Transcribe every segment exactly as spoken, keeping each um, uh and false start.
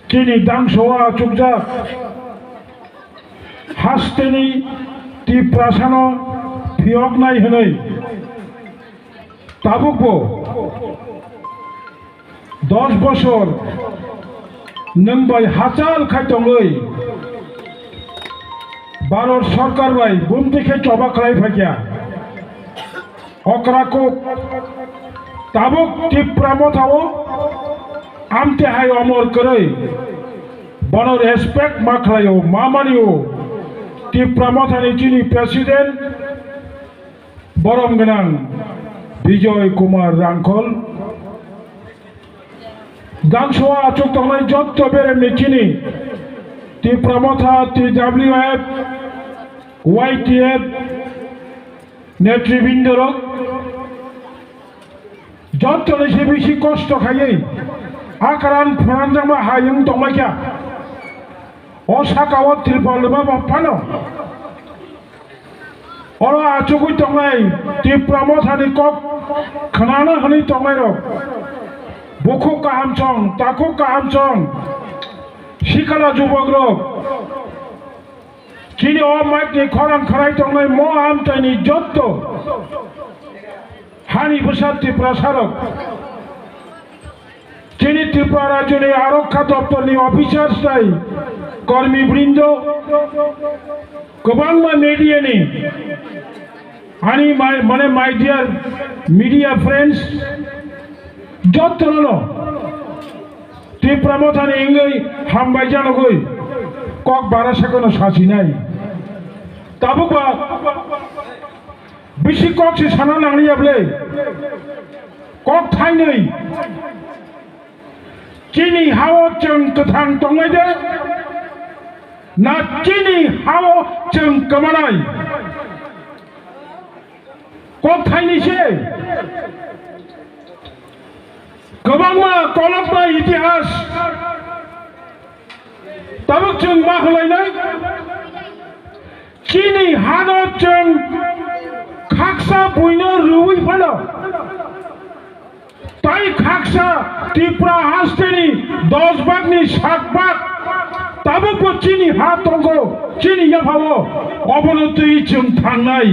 Chini dangso o achukjak hasteni Tiprasano phiyoknai hwnwi tabukbo dos bosor nwng bai hachal khai tongwi Bharat Sarkar bai bumtwi khe choba khlai phaikha. Okra kuk tabuk Tipra Motha o amte hai omor kwrwi bono respect ma khlaio, ma manio. Tipra Mothani chini president borom gwnang Bijoy Kumar Rangkhol. Dangso o achuk tongnai jotto beremni chini Tipra Motha, T W F, Y T F, netribindorok jottoni se bisi kosto khaiwi akran phunanjakma hai wng tongmaikha. O saka o Tripura lwma bo phano oro achugwi tongnai Tipra Mothani kok khnana hwnwi tongnairok bukhuk kaham chong, takhuk kaham chong, sikhala jubokrok, chini o mic ni khorang khwrai tongnai mo amchaini jotto hani bwsa Tiprasarok, chini Tripura Rajyoni Arokha Doptorni officers tai kormi brindo, kwbangma media ni, ani my, mane my dear media friends, jottono Tipra Mothani wngwi hambai janogwi kok bara sakono sachinai. Tabukba bisi kok se sana nangliya ble. Kok thainwi. Chini hao chwng kwthang tongnai de? Na chini hao chwng kwmanai? Kok thaini se. Kwbangma kolokma itihas tabuk chwng ma hwlainai. Chini hano chwng khaksa buino rwui phano. Tai khaksa Tipra hasteni dos bagni sat bag tabukbo chini ha tongo, chini yaphao, obono twi chwng thangnai.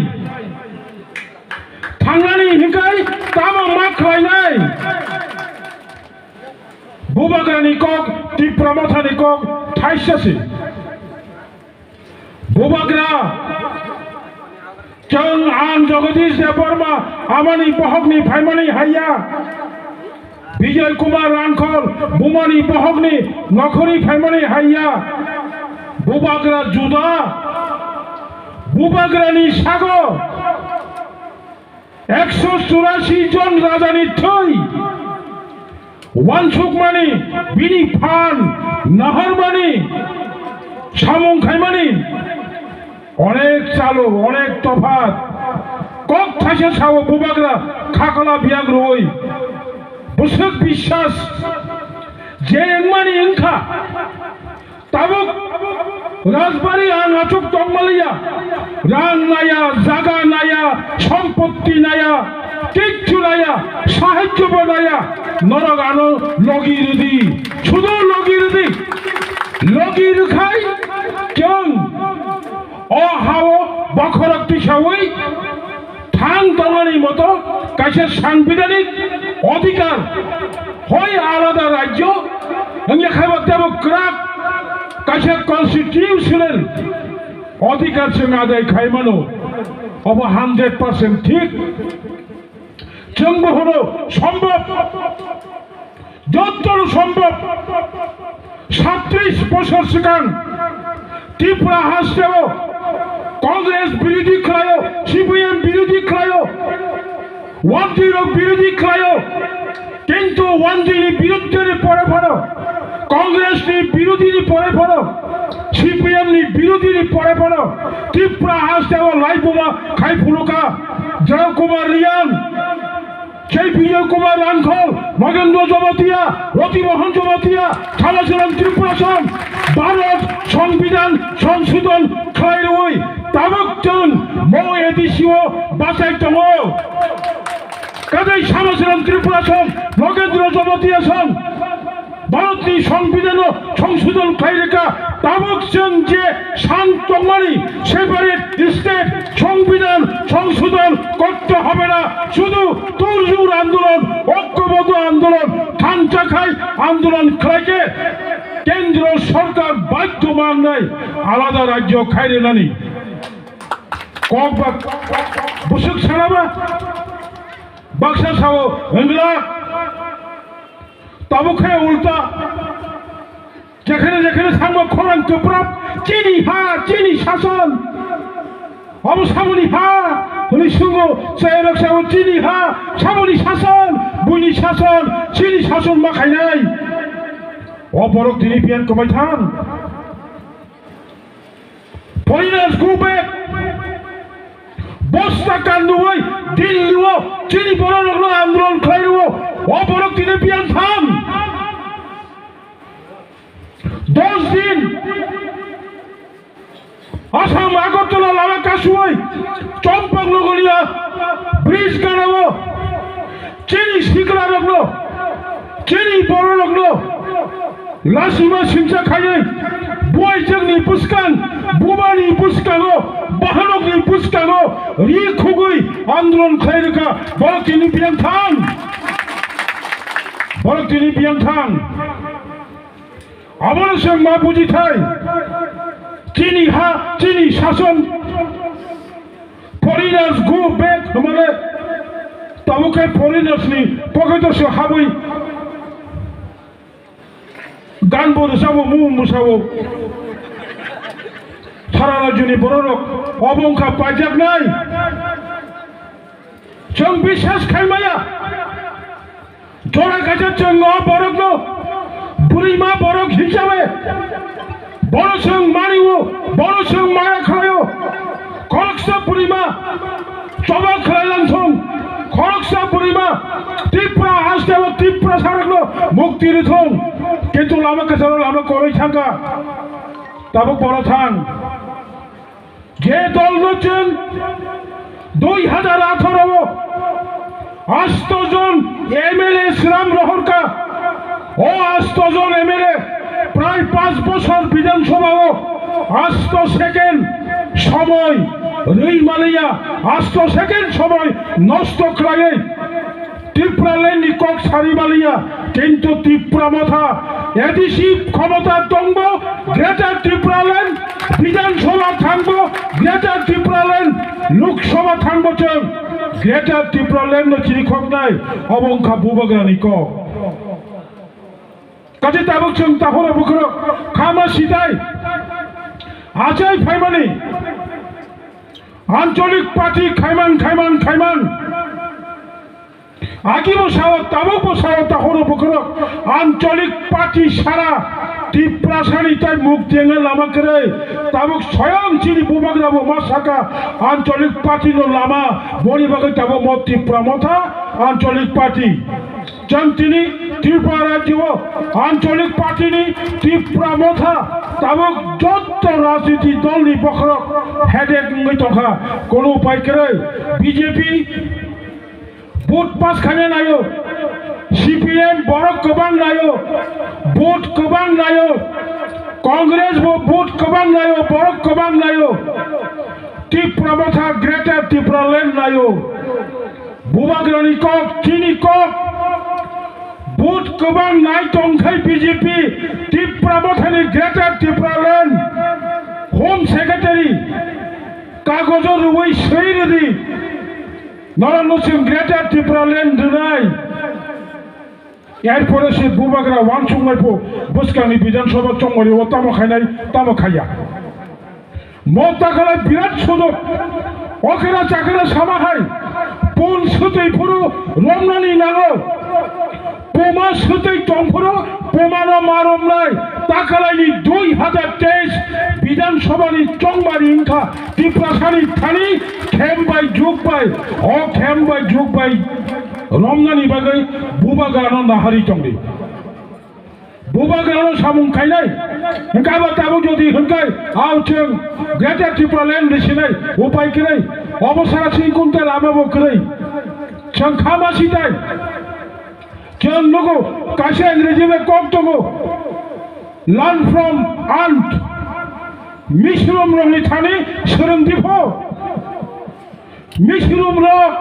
Thangnani hinkhai tamo ma khlainai? Bubagrani kok, Tipra Mothani kok thaisa se. Bubagra, chwng ang Jagadish Debbarma amani bohokni phaimani haiya. Bijoy Kumar Rangkhol bumani bohokni nokhorni phaimani haiya. Bubagra juda, Bubagrani sago ekso churasi jon rajani thwi wansukmani, bini phan naharmani, samung khaimani onek chalo, onek tophat. Kok thaisa sao Bubagra khakla biyak rwui bwswk biswas je wngmani wngkha. Tabuk Rajbari ang achuk tongmaliya, rang naya, jaga naya, sompotti naya, kichu naya, sahajyo bo naya, norok ano logi rwdi, sudo logi rwdi, logi rwkhai chwng o hao bokhorok tisaui thang tongmani moto kaisa sanbidanik odhikar, hoi alada rajyo wngya khaiba tebo kwrak kaisa constitutional odhikar chwng adai khaimano, obo hundred percent thik. Chwng bo hwno sombhob. Jotto sombhob, satris bosor swkang Tripura hasteo Congress birodhi khlaio, C P M birodhi khlaio, Wanjwi rok birodhi khlaio, kintu Wanjwi ni biruddhe ni pore phano, Congress ni birodhi ni pore phano, C P M ni birodhi ni pore phano Tripura hasteo laibuma khai phunukha Jaya Kumar Reang. Sei Bijoy Kumar Rangkhol, Nogendra Jamatia, Roti Mohan Jamatia, Samaseram Tripura Song, Bharat Songbidan Songsodhon khlai rwui tabuk chwng mo A D C o bachai tongo. Kadai Samaseram Tripura Song, Nogendra Jamatia Song, সংবিধানো সংশোধন khlai rwkha, tabuk chwng je san tongmani separate state সংবিধান সংশোধন করতে হবে না, শুধু তোড়জোড় আন্দোলন, ঐক্যবদ্ধ আন্দোলন, thansa khai আন্দোলন khlai khe কেন্দ্র সরকার বাধ্য mangnai আলাদা রাজ্য khlai rwnani. Kok ba bwswk sanaba baksa sao wngla. Tabuk khe ulta. Jekhane jekhane thangma khorang kwprap, chini ha, chini sason. Abo samoni ha, hwnwi sungo, chayarok sao chini ha, samoni sason, buini sason, chini sason ma khainai. O borok tini pian kwbai thang. Foreigners go back. Bosta kanduwi Delhi o chini borok rokno andolon khlai rwo. O borok tini pian thang. Dos din Assam Agartala lama kasuwi Champaknagar ya bridge gana o chini sikla rokno, chini borok rokno lasima singsa khaiwi buai jwngni bwskang, bumani bwskango, bahanokni bwskango ri khugwi andolon khlai rwkha. Borok tini biyang thang. Borok tini biyang thang. Abono chwng ma buji thai. Chini ha, chini sason. Foreigners go back hwnmale tabuk khe foreigners ni pocket o se habwi gan bo rwchabo, mung mwsao. Sara rajyoni borok rok obo wngkha paijaknai. Chwng biswas khai maya. Jora kaisa chwng o borokno bwrwima borok hisabe bono chwng mani-o, bono chwng maya khlai-o. Khoroksa bwrwima choba khlai lang thung, khoroksa bwrwima Tripura haste o Tiprasarokno mukti rw thung. Kintu lama kwcharo lama kwrwi thangkha. Tabuk bono thang. Je dolno chwng dui hajar atharo o asto jon M L A swnam rohorkha, o asto jon M L A prai panch bochor Bidhan Sabha o asto second somoy rwi maliya, asto second somoy nosto khlaiwi Tipraland ni kok sari maliya, kintu Tipra Motha A D C khomota tongbo, Greater Tipraland, Bidhan Sabha thangbo, Greater Tipraland, Lok Sabha thangbo chwng, Greater Tipraland no chirikhoknai, obo wngkha Bubagra ni kok. Kachi tabuk chwng takhoro bukhoro khama sitai achai phaimani ancholik party khaiman, khaiman, khaiman. Agi bo sao, tabuk bo sao, takhoro bukhoro ancholik party sara Tiprasani tai muk tengna lama kwrwi. Tabuk soyang chini Bubagra bo ma saka ancholik party no lama, boni bagwi tabuk mo Tipra Motha ancholik party. Chwng tini Tripura rajyo o ancholik party ni Tipra Motha tabuk jotto rajniti dol ni bokhorok headache wngwi tongkha, kono upai kwrwi. B J P vote pass khaina naio, C P M borok kwbang naio, vote kwbang naio, Congress bo vote kwbang naio, borok kwbang naio. Tipra Motha Greater Tipraland naio. Bubagrani kok, chini kok. Vote kwbang nai tongkhai B J P, Tipra Mothani Greater Tipraland Home Secretary kagojo rwui swi rwdi. Norokno chwng Greater Tipraland rwnai. Erpore se Bubagra wansuknai pho bwskangni Bidhan Sabha chongmani o tamo khainai, tamo khaiya. Mo takhala birat sujok. Okera chakera sama hai. Pun swtwi phuru romnani nango. Puma swtwi tong phuru pumano ma romnai. Takhalaini dui hajar teis Bidhan Sabhani chongmani wngkha Tiprasani thani khem bai juk bai. O khem bai juk bai romnani bagwi Bubagrano nahari tongdi. Bubagrano samung khainai. Hwnkhe abo tabuk jodi hwnkhai, ao chwng Greater Tipraland risinai, upai kwrwi. Obo sara singkung tei lama bo kwrwi. Chwng khama sitai. Chwng nugo, kaisa Ingreji bai kok tongo. Learn from ant. Misrumrokni thani swrwng di pho. Misrumrok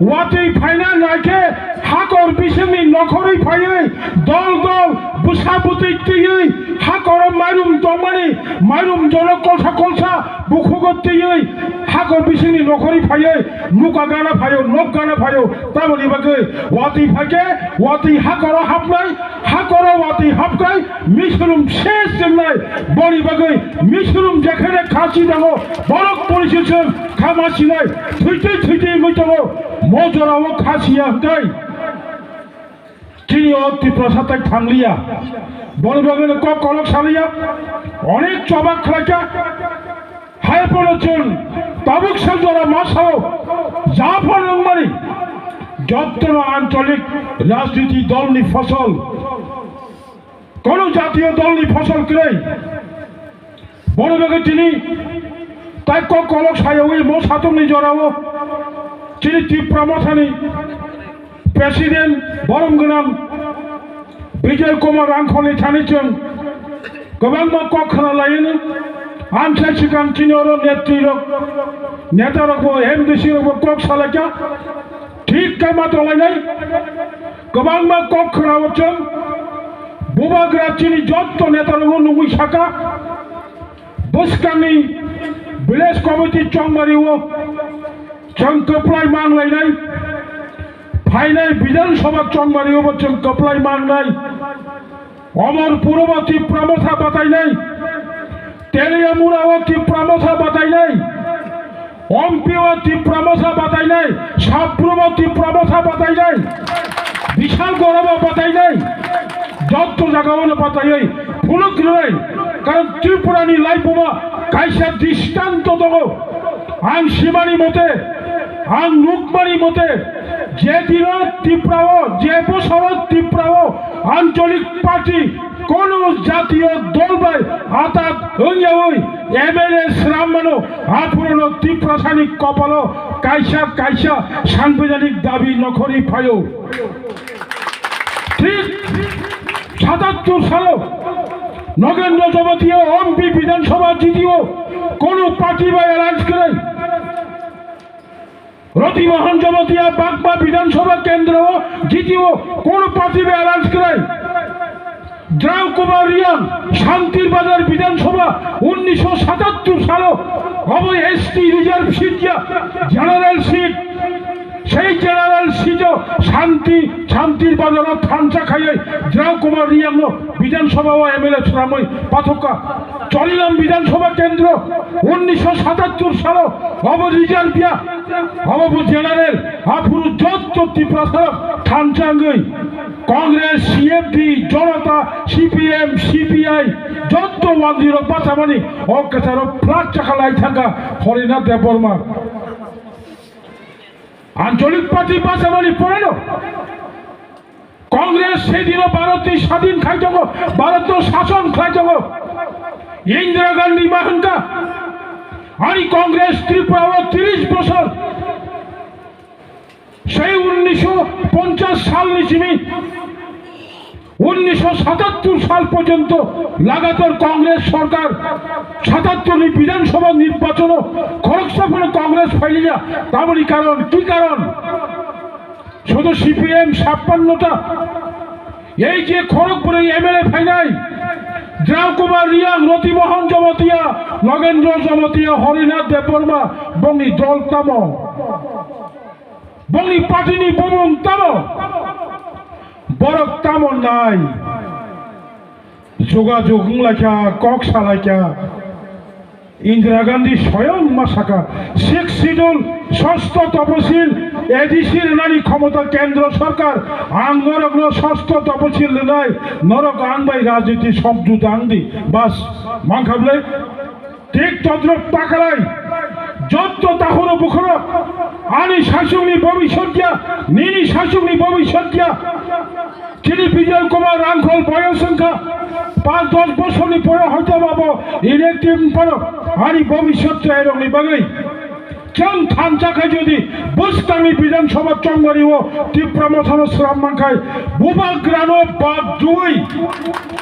watwi phaina naikhe hakor bisingni nokhorwi phaiwi dol dol bwsa bwtwi twiwi hakoro mairum tongmani mairum jorok kolsa kolsa bukhugo twiwi hakor bisingni nokhorwi phaiwi nuka gana phaio, nok gana phaio. Tamoni bagwi watwi phaikhe watwi hakoro hapnai, hakoro watwi hapnai, Misrum ses wngnai, boni bagwi Misrum jekhene khasi dango, borok polisiswng khama sinai, thwitwi thwitwi wngwi tongo, mo jorao khasiya hwnkhe chini o Tiprasa tai thangliya, boni bagwino kok kolok saliya, onek choba khlaikha. Hai phano chwng tabuk sal jora ma sao, ja phano wngmani, jottono ancholik rajniti dolni phosol, kono jatiyo dolni phosol kwrwi. Bono bagwi tini tai kok kolok sayawi mo satungni jorao chini Tipra Mothani President borom gwnang Bijoy Kumar Rangkholi thani chwng kwbangma kok khna laini. Amsa swkang chini oro netri rok, neta rok bo, M D C rok bo kok salaikha. Thik khe ma tonglainai. Kwbangma kok khna o chwng bubagra chini jotto neta rok nungwi saka. Bwskangni village committee chongmari o chwng kwplai manglainai. Phainai Bidhan Sabha chongmari o bo chwng kwplai mangnai. Omorpur o bo Tipra Motha batainai. Teliamura o Tipra Motha batainai. Ompi o Tipra Motha batainai. Saprum o Tipra Motha batainai. Bishalgarh o bo batainai. Jotto jaga o no bataiwi phunuk rwnai. Karon Tripura ni laibuma kaisa dristan to tongo. Ang simani mote, ang nukmani mote, je dino Tiprao, je bosoro Tiprao ancholik party kono jatiyo dol bai atat wngyawi M L A srammano, aphuruno Tiprasani kopalo kaisa kaisa sanbidanik dabi nokhorwi phaio. Thik satattur salo Nagendra Jamatia M P Bidhan Sabha jitio, kono party bai alliance kwrwi. Roti Mohan Jamatia Bagma Bidhan Sabha kendro o jitio, kono party bai alliance kwrwi. Drau Kumar Riang Shantir Bazar Bidhan Sabha unnisho satattur salo obo S T reserve seat ya, general seat. Sei general seat o Shanti, Shantir Bazar o thansa khaiwi Drau Kumar Riang no Bidhan Sabha o M L A swnamwi pathokha. Cholilam Bidhan Sabha kendro unnisho satattur salo obo reserve ya, obo bo general, aphuru jotto Tiprasa rok thansa wngwi Congress, C F D, Janata, C P M, C P I, jotto wangdi rok bachamani o kwcharo plak chakha lai thangkha Horinath Debbarma. Ancholik party bachamani poreno Congress sedino Bharat ni sadin khai tongo, Bharat no sason khlai tongo. Indira Gandhi ma hwnkha, ani Congress Tripura o tris bosor, sei unnisho ponchas sal ni simi unnisho satattur sal porjonto lagatar Congress sorkar, satattur ni Bidhan Sabha nirbachon o khoroksa phano Congress phailiya. Tamoni karon, ki karon? Sudu C P M chappanno ta. Ei je khorok bwrwi M L A phainai, Drau Kumar Riang, Roti Mohan Jamatia, Nagendra Jamatia, Horinath Debbarma, bongni dol tamo? Bongni party ni bumung tamo? Borok tamo nai? Jogajog wnglaikha, kok salaikha. Indira Gandhi soyong ma saka, Sixth Schedule, Sosto Toposil, A D C rwnani khomota kendro sorkar, ang norokno Sosto Toposil rwnai, norok ang bai rajniti somjota wng di, bas, mankha bwle? Thik todrop takalai, jotto tahuro bukhoro, ani saichungni bobisot ya, nini saichungni bobisot ya. Chini Bijoy Kumar Rangkhol boyos wngkha, panch dos bosorni pore hoito ba bo inactive wngphano ani bobisot chairokni bagwi Chwng thansa khai jodi bwskangni Bidhan Sabha chongmari o Tipra Mothano sram mankhai, bubagrano bad jui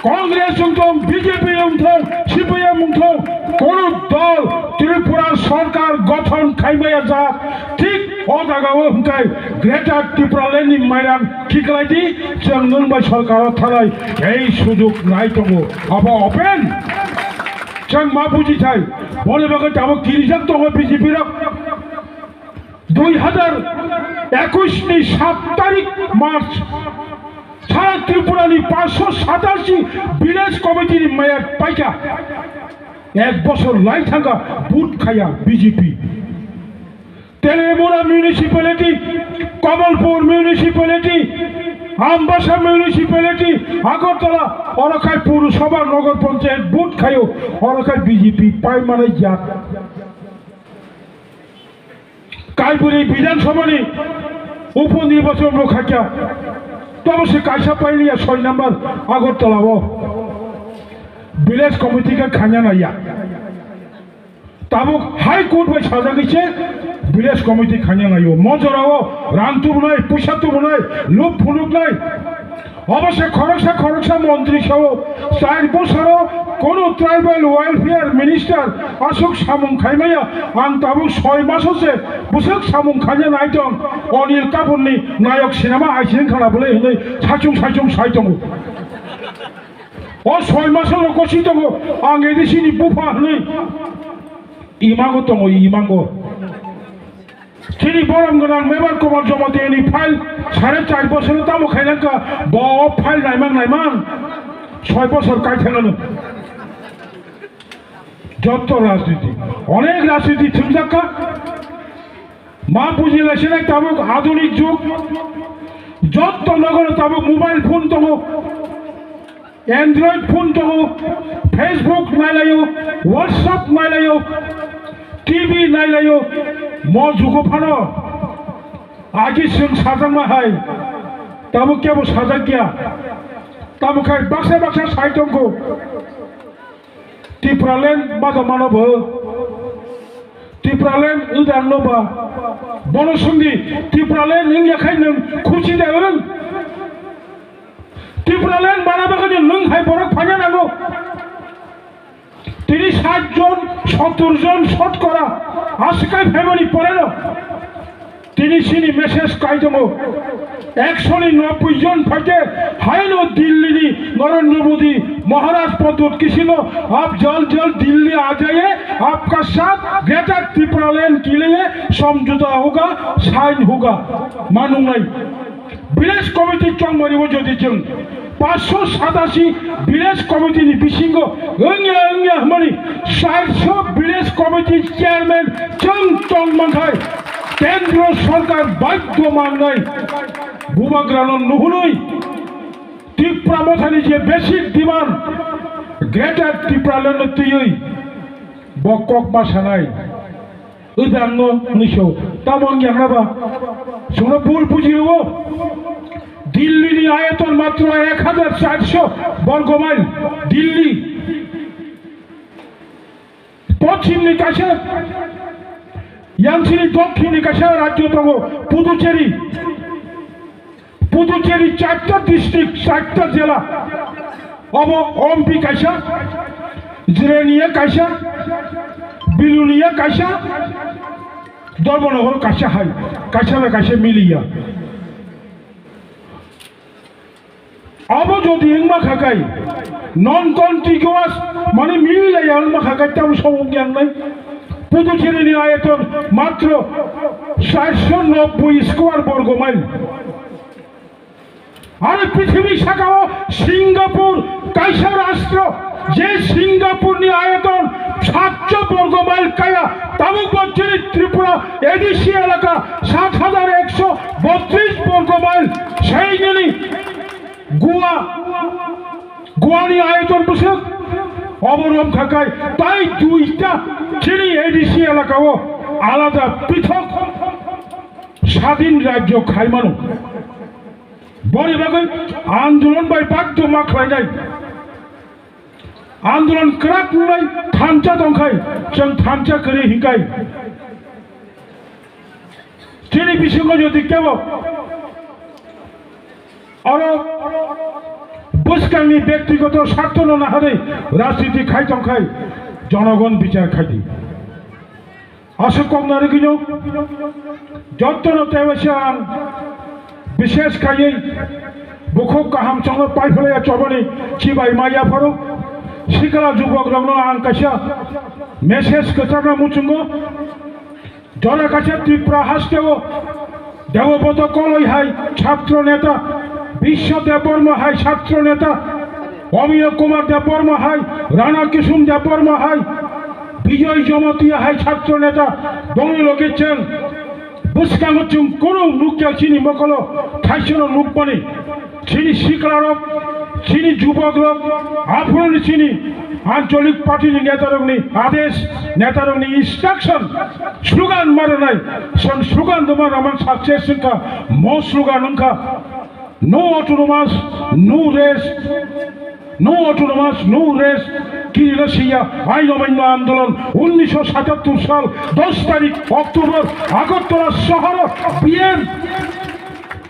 Congress wngthong, B J P wngthong, C P I M wngthong, kono dol Tripura sorkar gothon khaimaya jak, thik o jaga o hwnkhe Greater Tipraland ni mairam khiklai di, chwng nwng bai sorkar o thanai ei sujuk nai tongo, abo open. Chwng ma buji thai, boni bagwi tabuk kirijak tongo B J P rok. Dui hazar ekush ni sat tarik March, sara Tripura ni paanshsho satashi village committee ni mayor paikha. Ek bosor lai thangkha vote khaya B J P. Telemura Municipality, Kamalpur Municipality, Ambasa Municipality, Agartala, oro khai Purusabha Nagar Panchayat vote khayo, oro khai B J P pai manai jak. Kaiburi Bidhan Sabha ni upo nirbachon bo khaikha. Tobo se kaisa pailiya soi number Agartala o village committee khe khanya naiya. Tabuk High Court bai sajagwi se village committee khanya naio. Mojorao rang tubunai, puisa tubunai, lub phunuknai. Obo se khoroksa khoroksa montri sao, char bosoro kono tribal welfare minister aswk samung khaimaya, ang tabuk soi maso se bwswk samung khaina nai tong, Anil Kapoor ni nayok sinema aising khana bwlai hwnwi saichung saichung sai tongo. O soi maso no kosi tongo, ang A D C ni bupha hwnwi imango tongo, imango. Chini borom gwnang Mebar Kumar Jamatia ni file sare char bosor tamo khainangkha, bo o file naimang naimang soi bosor kai thangano. Jotto rajniti, onek rajniti thumjakka. Ma buji laisinai tabuk adunik jug, jotto nogoro tabuk mobile phone tongo. Android phone tongo, Facebook nailaio, WhatsApp nailaio, T V nailaio, mo jugo phano agi chwng sajakma hai, tamo kebo sajak ya, tamo khai baksa baksa sai tongkho. Tipraland bada mano bo. Tipraland wngdang no ba. Bono sungdi, Tipraland wngya khai nwng khusi da wng? Tipraland bana bagwi nwng hai borok phanya nango. Tini sat jon, sottor jon sotkora aswk kai phaimani poreno tini chini message kai tongo. Ekshoni nobboi jon phaikhe haino Dillini Narendra Modi Maharaj podot kisino ap jal jal Dilli aa jaiye, apka saath Greater Tipraland ke liye samjhota hoga, sign hoga, ma nungnai. Village committee chongmani o jodi chwng panchsho satashi village committee ni bisingo wngya wngya hwnmani charsho village committee chairman chwng tong mankhai, kendro sorkar badhyo mangnai. Bubagrano nuhunwi Tipra Mothani je basic demand Greater Tipraland no twiwi bo kok ma sanai. Wngya ang no hwnwi sao. Tamo wngya ang na ba? Chwngno bul buji rwo. Dilli ni ayaton matro ek hajar charsho borgo mile. Dilli. Poschim ni kaisa, yang chini dokhin ni kaisa rajyo tongo, Puducherry. Puducherry charta district, charta jela. Obo Ompi kaisa, Jirania kaisa, Bilonia kaisa, Dharmanagar kaisa hai, kaisa na kaisa miliya. Obo jodi wngma kha kai, non contiguous, mane mililaiya wngma kha kai, tamo samung yang nai. Puducherry ni ayaton matro charsho nobboi square borgo mile. Aro prithibi sakao Singapore kaisa rastro, je Singapore ni ayaton satsho borgo mile kaya, tabuk bo chini Tripura A D C elaka sat hajar eksho botris borgo mile, sei nini Goa, Goa ni ayaton bwswk obo rom kha kai, tai duita chini A D C elaka o alada pithok sadin rajyo khai mano. Boni bagwi andolon bai badhyo ma khlainai. Andolon kwrak wngnai thansa tongkhai, chwng thansa kwrwi hinkhai. Chini bisingo jodi kebo oro bwskangni bektigoto sartono naharwi rajniti khai tongkhai, jonogon bichar khaidi. Aswk kok narwgwino jottono teibaisa ang bishesh khaiwi bukhuk kaham chwngno paiphlaiya chobani chibai maya pharo sikla jubokrokno ang kaisa message kwcharna muchungo. Jora kaisa Tripura hasteo Debobroto Koloi hai chhatro neta, Biswa Debbarma hai chhatro neta, Amiya Kumar Debbarma hai, Rana Kisum Debbarma hai, Bijoy Jamatia hai chhatro neta, bongni loge chwng bwskango chwng kunu nukya chini mokolo thaisano nukmani. Chini siklarok, chini jubokrok, aphuruni chini ancholik party ni netarokni adesh, netarokni instruction, slogan maranai, chwng slogan duma raman success wngkha, mo slogan wngkha, no autonomous, no rest, no autonomous, no rest, kirila siya, aino maino andolon, unnisho satattor sal, dos tarik October, Agartala sohoro, B M,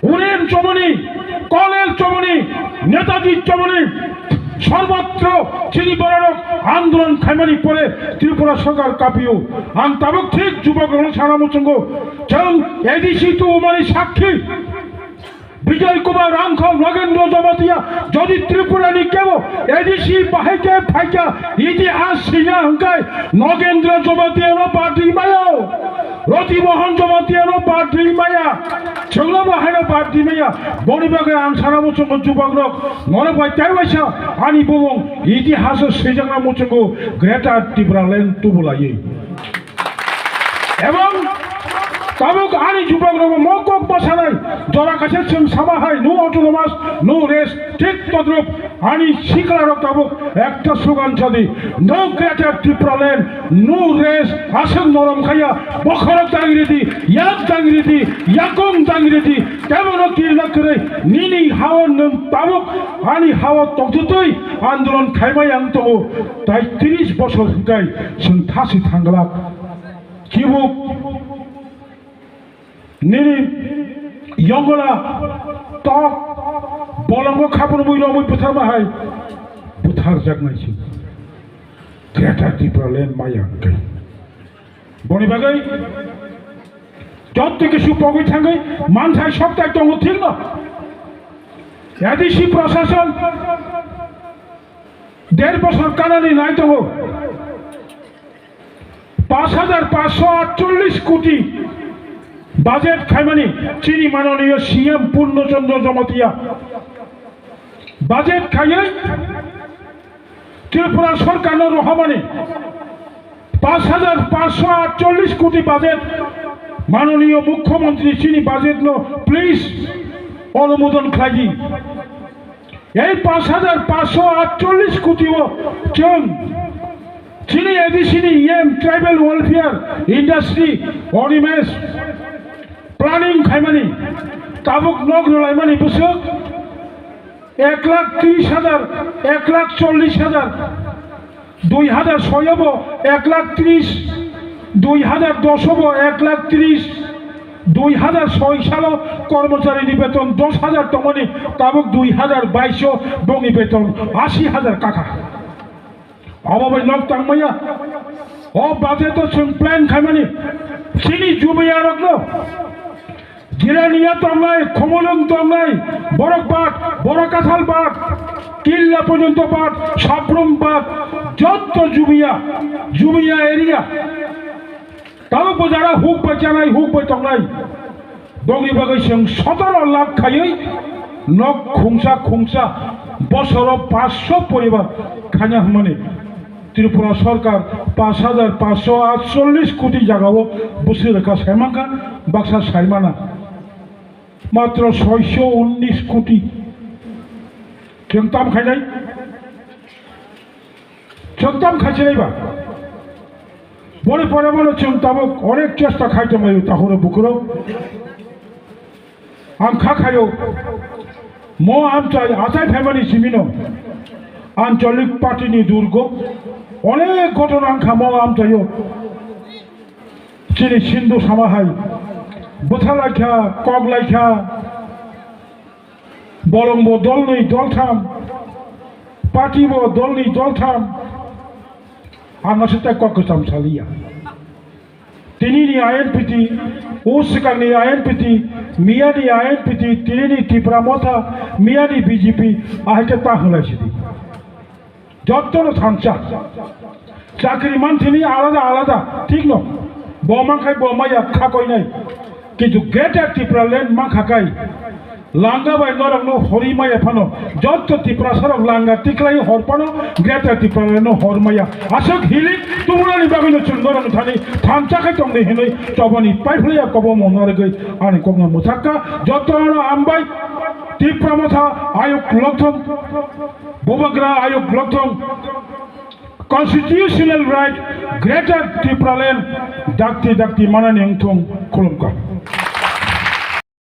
Uren chomoni, Kolel chomoni, Netaji chomoni, sorbotro chini bororok andolon khaimani pore Tripura sorkar kapio. Ang tabuk thik jubokrokno sana muchungo, chwng A D C tubumani sakhi Bijoy Kumar Rangkhol, Nagendra Jamatia, jodi Tripura ni kebo A D C bahai khe phaikha, itihas sina hwnkhe Nagendra Jamatia no party mayo. Roti Mohan Jamatia no party maya, chwngno bo haino party maya. Boni bagwi ang sana muchungo jubokrok, norok bai tei waisa ani bumung itihaso swijakna muchungo Greater Tipraland tubulaiwi. Ebong tabuk ani jubokrokbo mo kok bwsanai, jora kaisa chwng sama hai, no autonomous, no rest, thik todrup. Ani siklarok tabuk ekta slogan sadi, no Greater Tipraland, no rest, aswk norom khaya, bokhorok dangri di, yak dangri di, yakung dangri di, tebono kirna kwrwi, nini hao nwng tabuk ani hao tongthutwi andolon khaimai ang tongo, tai tris bosor hwnkhe chwng thasi thangglak. Kibuk Nini yongola tok bolongo khapur mui romui butharma hai butharjaknai se. Greater Tipraland maya hwnkhe. Boni bagwi jotto kisu pogwi thangwi manthai soktai tongo thikno. A D C prosason der bosor kanani nai tongo. Pash hajar pash sho atchollish koti budget khaimani chini manoniyo C M Purno Chandra Jamatia budget khaiwi Tripura sorkarno rohormani pash hajar pash sho atchollish koti budget manoniyo mukhyamantri chini budgetno please onumodon khlaidi. Ei pash hajar pash sho atchollish koti o chwng chini A D C ni E M Tribal Welfare Industry Animesh planning khaimani tabuk nok rwlaimani bwswk ek lakh tris hajar, ek lakh chollish hajar. Dui hajar soyo bo ek lakh tris, dui hajar doso bo ek lakh tris, dui hajar soi salo kormocharini beton dos hajar tongmani tabuk dui hajar baiso bongni beton ashi hajar kaka. Obo bai nok tangmaya. O budget o chwng plan khaimani chini jubiyarokno Jirania tongnai, Khumulwng tongnai, borok bat, borok kathal bat, Killa porjonto bat, Sabrum bat, jotto Jumia, Jumia area. Tabuk bo jara huk bai chanai, huk bai tongnai. Bongni bagwi chwng sotoro lakh khaiwi nok khungsa khungsa bosoro pash sho poribar khaina hwnmani. Tripura sorkar pash hajar pash sho atchollish koti jagao bwswk rwkha saimankha, baksa saimana. Matro soi sho unnish koti. Chwng tam khainai? Chwng tam khaichinai ba? Boni pore bono chwng tabuk onek chesta khai tonglaio tahoro bukurok. Ang kha khaio, mo amchai achai phaimani simino, ancholik party ni durgo, onek ghotona wngkha mo amchaio. Chini Sindhu sama hai, Bwthalaikha, koklaikha, bolongbo dolnwi doltham, patibo dolnwi doltham, ang aswk tai kok kwcham saliya. Tinini I N P T, o swkangni I N P T, miyani I N P T, tinini Tipra Motha, miyani B J P, ahai khe ta hwnlai sidi. Jottono thansa. Chakri manthini alada alada, thik no. Bo mankhai bo maya khakoinai. Kintu Greater Tipraland mankhakai. Langa bai norokno hori maya phano. Jotto Tiprasarok langa tiklai hor phano Greater Tipralandno hor maya. Aswk hilik tumrani bagwino chwng norokno thani thansa khai tongdi hinwi chobani paiphlaiya kobo mona rwgwi ani kokno mwthakka. Jottono ambai Tipra Motha ayuk lokthong. Bubagra ayuk lokthong constitutional right Greater Tipraland dakti dakti manani wngthung khulumkha.